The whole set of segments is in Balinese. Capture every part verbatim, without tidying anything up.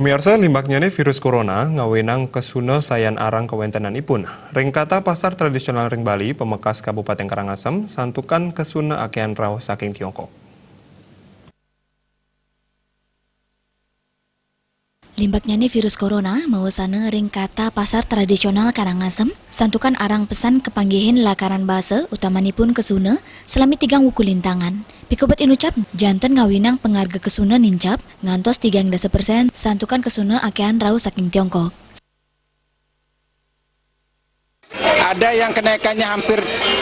Miarsa, limbaknyane virus corona ngawinang kesuna sayan arang kawentenanipun. Ring kata pasar tradisional ring Bali, pamekas Kabupaten Karangasem, santukan kesuna akehan rauh saking Tiongkok. Limbaknyane virus corona mawasana ring kata pasar tradisional Karangasem, santukan arang pesan kapanggihin lakaran basa, utamanipun kesuna, salami tigang wuku lintangan. Pikobet inucap, janten ngawinang pangarga kesuna nincap ngantos tigang dasa persen, santukan kesuna akehan rauh saking Tiongkok. Ada yang kenaikannya hampir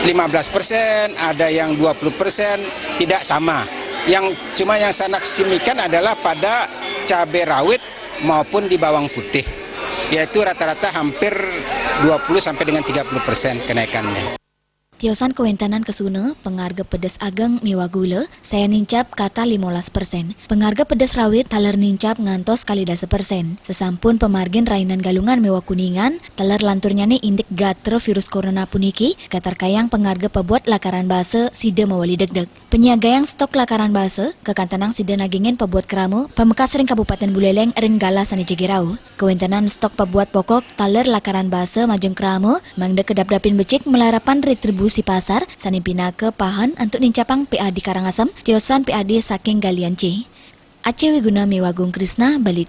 lima belas persen, ada yang dua puluh persen, tidak sama. Yang cuma yang sangat signifikan adalah pada cabai rawit maupun di bawang putih, yaitu rata-rata hampir dua puluh sampai dengan tiga puluh persen kenaikannya. Tiosan kawentenan kesuna, pangarga pedes ageng miwah gula, sayan nincap kata limolas persen. Pangarga pedes rawit taler nincap ngantos kalih dasa persen. Sasampun pamargin rainan Galungan miwah Kuningan, taler lanturnyane indik gatra virus corona puniki, katarkayang pangarga pabuat lakaran basa sida mawali degdeg. Panyiagayang stok lakaran basa, kakantenang sida nagingin pabuat krama, pamekas ring Kabupaten Buleleng ring galah sane jagi rauh. Kawentenan stok pabuat pokok taler lakaran basa majeng krama, mangda kadapdapin becik malarapan retribusi pasar, sane pinaka pahan antuk nincapang P A D Karangasem, tiosan P A D saking Galian C. Ace Wiguna miwah Gung Krisna, Bali